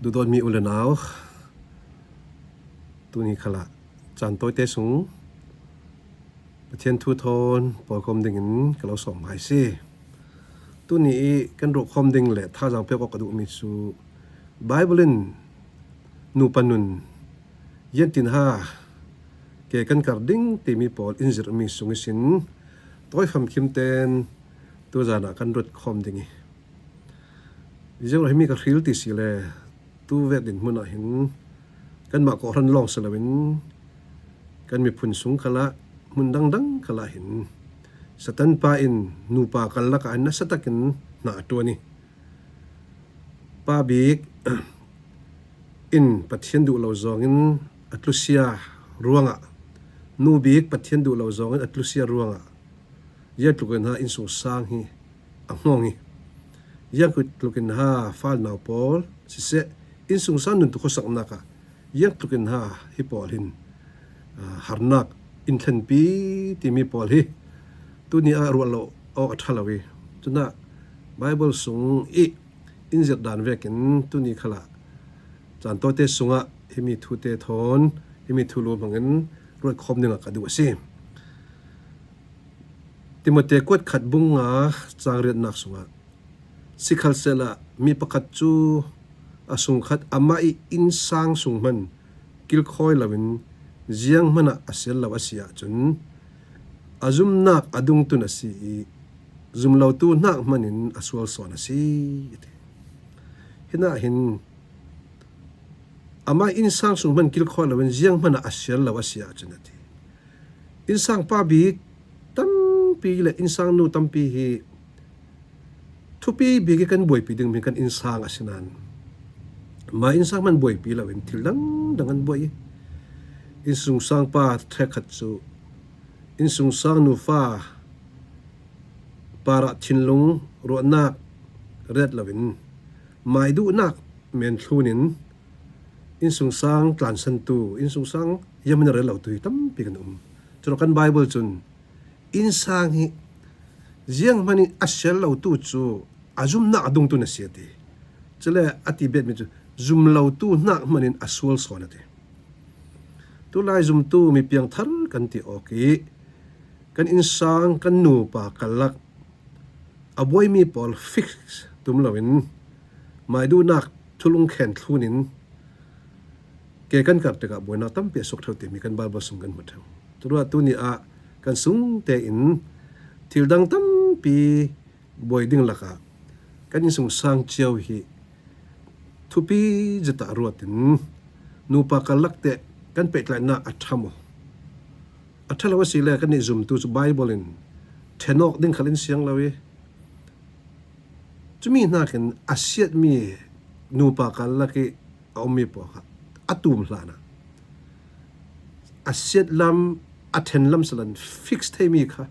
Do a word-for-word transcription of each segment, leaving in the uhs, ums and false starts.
Duhdawtmi u le nau, tuni khalah caan tawite sung Pathian thu thawn pawlkhawm dingin ka lo sawm ngai si. Tuni i kan ruahkhawm ding le thazaang pek awk ka duhmi cu Bible in nupa nun, ziantin ha ke kan kar ding timi pawl in zirhmi sung ihsin tawi famkim ten tuzan ah kan ruat khawm ding i, ziang himi ka hril ti si le, tu vek dinhmun ah hin kanmah kawhhran lawng si loin kan miphun sung khalah, hmun dangdang khalah hin Satan pa in nupa kal lakah hin nasa takin hna a ṭuan i, pa bik in Pathian duh lo zawngin a tlusia ruangah, nu bik Pathian duh lo zawngin a tlusia ruangah ziangtluk in ha innsungsang hi a hngawng i, ziangtluk in ha fale nau pawl siseh, innsungsang nun tu khuasaknak ah ziangtluk in ha hi pawl hin, aa, harnak in thlenpi timi pawl hi tuni ah ruah lo awk a ṭha lo i, cunah Bible sung i in zirh dan vekin tuni khalah caan tawite sungah himi thute thawn, himi thulu hmangin ruat khawm dingah ka duh a si. Timote kuat khat bung nga cang riatnak sungah, sikhalsehla mi pakhat cu a sungkhat amah i innsang sung hman kilkhawi loin zianghman ah a sial lo a si ahcun a zumnak a dungtun a si i, zum lotu hnak hmanin a sual sawn a si, a ti. Hinah hin amah innsang sung hman kilkhawi loin zianghman ah a sial lo a si ahcun a ti. Innsang pa bik tampi le innsang nu tampi hi thupi bik i kan buaipi dingmi kan innsang a si nain, mah innsang hman buaipi loin thil dangdang an buai i, innsungsang pa ṭhekkhat cu innsungsang nufa parah thinlung ruahnak ret loin, maiduhnak men thlun in innsungsang tlansantu, innsungsang zianghman a rel lotu hi tampi kan um. Curuangah kan Bible cun innsang hi zianghman in a sial lotu cu a zumnak a dungtun a si, a ti. Cule a ti betmi cu zum lotu hnak hmanin a sual sawn, a ti. Tulai zumtu mi piangthar kan ti awk i, kan innsang, kan nupa karlak a buaimi pawl fix tum loin, maiduhnak thulung khen thlun in ke kan kar tikah buainak tampi a suak ṭheu timi kan Bible sung kan hmu ṭheu. Curuah tuni ah kan sung tein thil dang tampi buai ding lakah kan innsungsang cio hi thupi zet ah ruat in nupa karlak teh kan pehtlaihnak a ṭha maw? A ṭha lo a si le kan i zumtu cu Bible in ṭhen awk ding khal in siang lo i, cumi hnakin a siatmi nupa karlak i a ummi pawl kha a tum hlan ah a siat lam, a ṭhen lam salen fix theimi kha,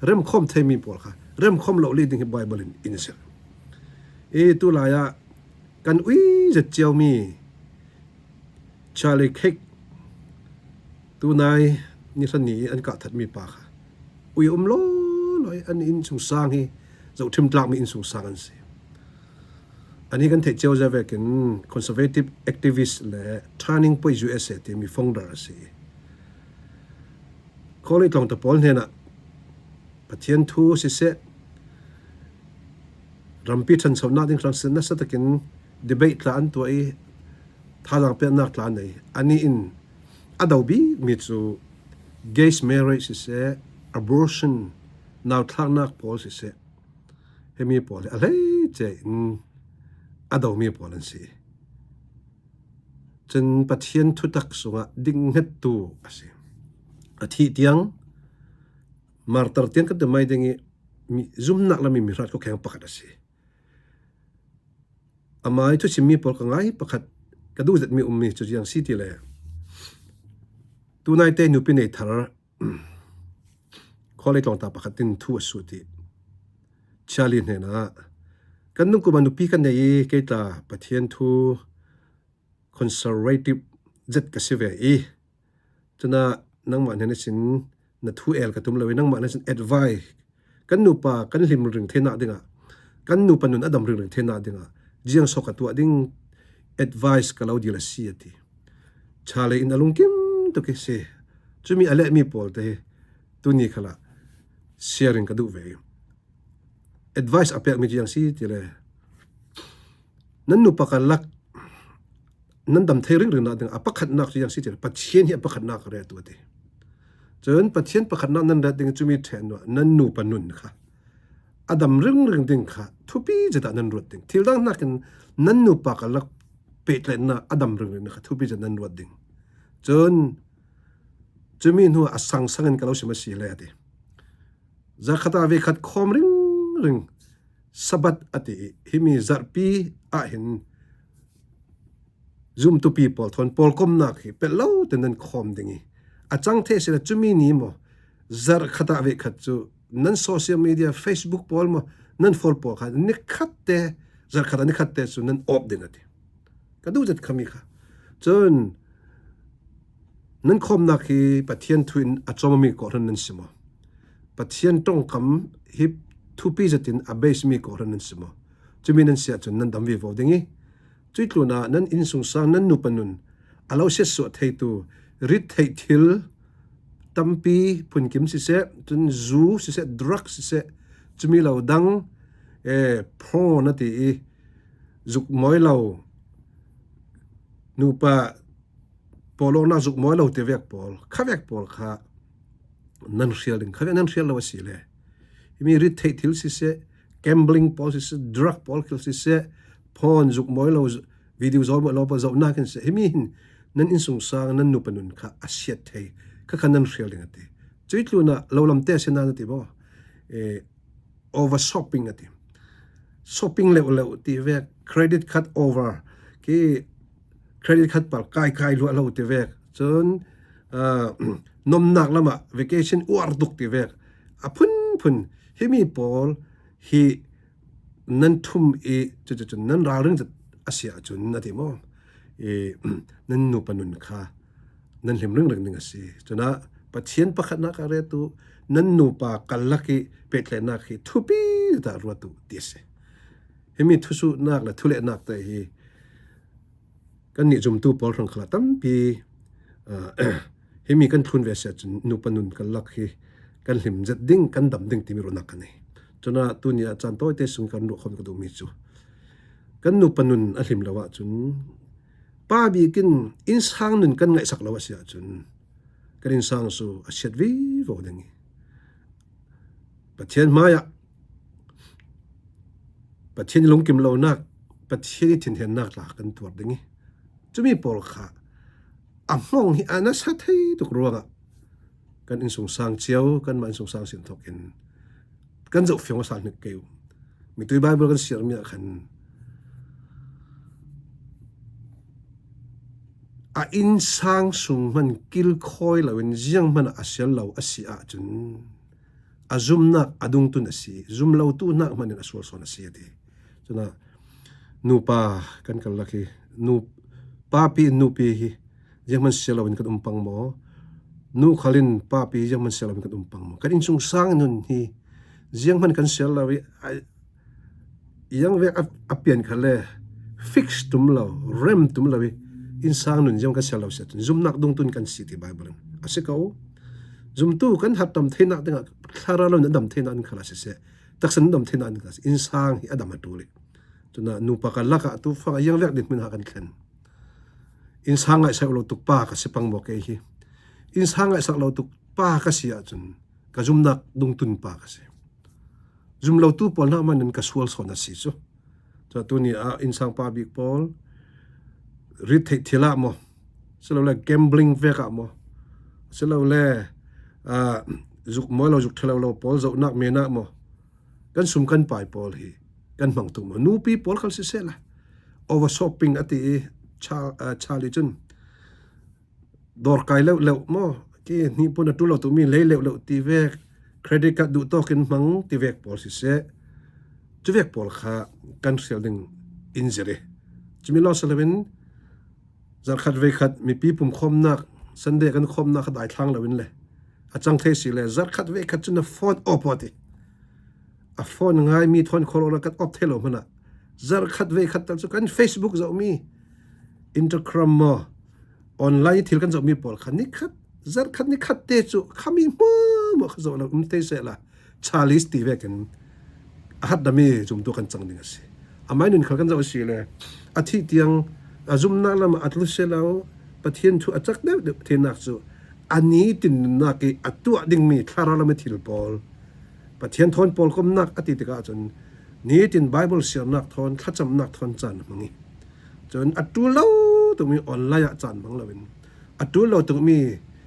remkhawm theimi pawl kha remkhawm lo lih ding hi Bible in in zirh. I tulai ah kan ui zet ciomi Charlie Kirk, tunai ni hran ni an kah thatmi pa kha ui a um lawlaw i, an innsungsang hi zohṭhim tlakmi innsungsang an si. Anih kan theih cio zia vekin conservative activist le Turning Point U S A timi founder a si. College tlawngta pawl hnenah Pathian thu siseh, rampi ṭhanchonak ding hrang siseh, nasa takin debate tla an tuah i, thazaang peknak tla an nei. Anih in a do bikmi cu gay marriage siseh, abortion, nauthlaknak pawl siseh, himi pawl hi a hleice in a domi pawl an si. Cun Pathian thutak sungah dinghngettu a si. A thih tiang, martar tiang kan ti mai ding i, mi, zumnak lam i mi hrat khuakheng pakhat a si. Amai thusimmi pawl ka ngai pakhat ka duh zetmi ummi cu ziang si ti le, tunaite nupi nei thar college tlawngta pakhat in thu a sut i, Charlie hnenah, kan nungkum ah nupi kan nei i, kei tla Pathian thu conservative zet ka si ve i, cunah nangmah hnen ihsin na thu el ka tum lo i, nangmah hnen ihsin advice, kan nupa kan hlim ringring theinak dingah, kan nupa nun a dam ringring theinak dingah ziangso ka tuah ding, advice ka lo dil a si a ti. Charlie in a lungkim tuk hi si. Cumi a leh mi pawl te hi tuni khalah sharing ka duh ve. Advice a pek mi ci ang si ti le. Nan nupa ka lak nan dam thei ringring nak ding a pakhatnak ci ang si ti le. Pathian hi a pakhatnak a re tu a ti. Cun Pathian pakhatnak nan ret ding cumi ṭhen nan nupa nun kha a dam ringring ding kha thupi zeta nan ruat ding. Thil dang nakin nan nupa ka lak pehtlaihnak a dam ringring kha thupi zeta nan ruat ding. Cun cumi hnu a sangsang in ka lo sim a si le a ti. Zarhkhat ah veikhat khawm ringring Sabbath a ti i himi zarhpi ah hin zumtupi pawl thawn pawlkomnak hi pelh lo te nan khawm ding i a cang thei sila cumi ni maw zarhkhat ah veikhat cu nan social media, Facebook pawl maw nan follow pawl kha nikhat te zarhkhat ah nikhat te cu nan awp ding a ti. Ka duh zet khami kha. Cun nan khawmnak hi Pathian thu in a cawmmi kawhhran nan si maw? Pathian ṭongkam hi thupi zetin a base mi kawhhran nan si maw? Cumi nan si ahcun nan dam vivo ding i cuih tlunah nan innsungsang nan nupa nun a lo siatsuah theitu rit theih thil tampi phunkim siseh, cun zu siseh, drug siseh, cumi lo dang, eh, porn a ti i zuk mawi lo nupa pawlawknak zuk mawi lo ti vek pawl, kha vek pawl kha nan hrial ding, kha vek nan hrial lo a si le. Himi rit theih thil siseh, gambling pawl siseh, drug pawl khil siseh, porn zuk mawi lo, video zaw mawi lo pawl zohnak in siseh. Himi hin nan innsungsang nan nupa nun kha a siat thei, kha kha nan hrial ding a ti. Cuih tlunah lo lam te a si nan a ti maw? Eh, over shopping a ti. Shopping leuh leuh ti vek, credit card over, ki credit card pal kai kai luah lo ti vek. Cun, ah, nomnak lamah vacation uar tuk ti vek. A phunphun himi pawl hi nan thum i cucu cun nan ralring zet a si ahcun a ti maw? I, nan nupa nun kha nan hlim ringring ding a si. Cunah Pathian pakhatnak a ret uh, nan nupa ka lak i pehtlaihnak hi thupi zeta ruat uh ti a si. Himi thusuhnak le thulehnak te hi kannih zumtu pawl hrang khalah tampi, ah, himi kan thlun ve si ahcun nupa nun ka lak hi kan hlim zet ding, kan dam ding timi ruahnak kan nei. Cunah tuni ah caan tawite sung kan ruahkhawm ka duhmi cu kan nupa nun a hlim lo ahcun pa bik in innsang nun kan ngaihsak lo a si ahcun kan innsang cu a siat vivo ding i Pathian hmaiah Pathian i lungkim lonak, Pathian i thinhennak tla kan tuar ding i cumi pawl kha a hmawng hi a nasa thei tuk ruangah kan innsungsang cio, kanmah innsungsang sin thawk in kan zoh fiang a sal hnik kei uh. Mitui Bible kan siarmi ah khan a innsang sung hman kilkhawi loin zianghman a sial lo a si ahcun a zumnak a dungtun a si, zum lotu hnak hman in a sual sawn a si a ti. Cunah nupa kan kal lak hi, nu, papi in nupi hi zianghman sial loin kan um pang maw? Nu khal in papi hi zianghman sial loin kan um pang maw? Kan innsungsang nun hi zianghman kan sial lo i a, ziang vek a, a pian kha le fix tum lo, rem tum lo i innsang nun ziang kan sial lo si ahcun zumnak dungtun kan si ti Bible in a si ko. Zumtu kan hat dam theinak dingah thlarau lo in a dam theinak in khalah siseh, taksa in a dam theinak in khalah siseh, innsang hi a dam a ṭul i. Cunah nupa ka lak ah tu fang a ziang vek dinhmun ah kan thlen. Innsang ngaihsak lo tuk pa ka si pang maw kei hi? Innsang ngaihsak lo tuk pa ka si ahcun ka zumnak dungtun pa ka si. Zum lotu pawl hna hman in ka sual sawn a si cu. Cun tuni ah innsang pa bik pawl rit theih thil ah maw, silole gambling vek ah maw, silole, ah, zuk mawi lo, zuk ṭha lo lo pawl zohnak menak maw, kan sum kan pai pawl hi kan hmang tuk maw? Nupi pawl khal siseh la, over shopping a ti i Char-, ah, Charlie cun dawr kai leuh leuh maw, ki hnipuan a ṭul lo tukmi lei leuh leuh ti vek, credit card duh tawk in hmang ti vek pawl siseh, cu vek pawl kha kan hrial ding in zir i. Cumi lawng si loin zarhkhat veikhat mipi pumkhawmnak, Sunday kan khawmnak kha daithlang loin le a cang thei si le zarhkhat veikhat cun a phone awp awt i a phone ngai mi thawn kholawla kan awp thei lo hmanah zarhkhat veikhat tal cu kan Facebook zohmi, Instagram maw, online thil kan zohmi pawl kha ni khat, zarh khat ni khat te cu khami hmuahhmuah kha zoh lo um thei sehla, challenge ti vekin a hatdami zumtu kan cang ding a si. Amai nun khal kan zoh a si le, a thih tiang a zumnak lam a tlu si lo, Pathian thu a cak deuhdeuh theinak cu a nitin nunnak i a tuah dingmi thlarau lam i thil pawl, Pathian thawn pawlkomnak a ti tikah cun nitin Bible siarnak thawn, thlacamnak thawn caan a hmang i, cun a ṭul lo tukmi online ah caan hmang loin, a ṭul lo tukmi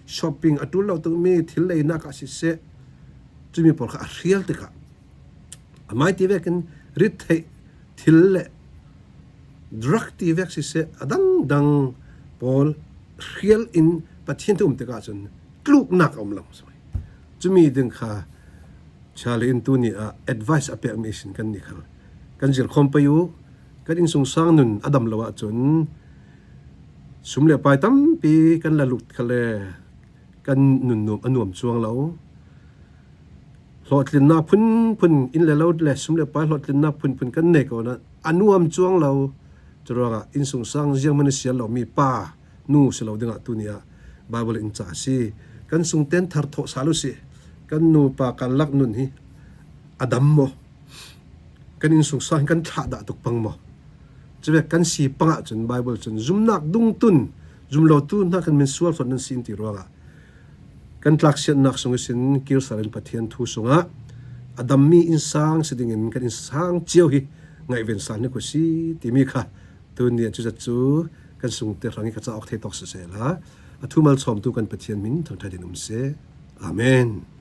shopping, a ṭul lo tukmi thil leinak ah siseh, cumi pawl kha a hrial tikah, amai ti vekin rit theih thil le drug ti vek siseh, a dangdang pawl hrial in Pathian thu um tikah cun tluknak a um lo. Cumi ding kha Charlie in tuni ah advice a pekmi sin kan ni khal kan zirkhawm pei uh. Kan innsungsang nun a dam lo ahcun sum le pai tampi kan la lut khal le kan nunnuam a nuam cuang lo. Hlawhtlinnak phunphun, inn le lo le sum le pai hlawhtlinnak phunphun kan nei ko nain a nuam cuang lo. Curuangah innsungsang zianghman a sial lomi pa, nu si lo dingah tuni ah Bible in ca a si. Kan sungten thar thawh sal uh si. Kan nupa karlak nun hi a dam maw? Kan innsungsang hi kan thlah dah tuk pang maw? Cuvek kan si pangah cun Bible cun zumnak dungtun, zumlotu hna kan min sual sual nan si in ti ruangah kan tlaksiatnak sung ihsin kir sal in Pathian thu sungah a dammi innsang si dingin kan innsang cio hi ngaihven sal ni ko si timi kha tuni ah cuzat cu kan sungte hrang i ka cauk thei tawk sisehla, a thu malchawmtu kan Pathian min thangṭhat in um seh. Amen.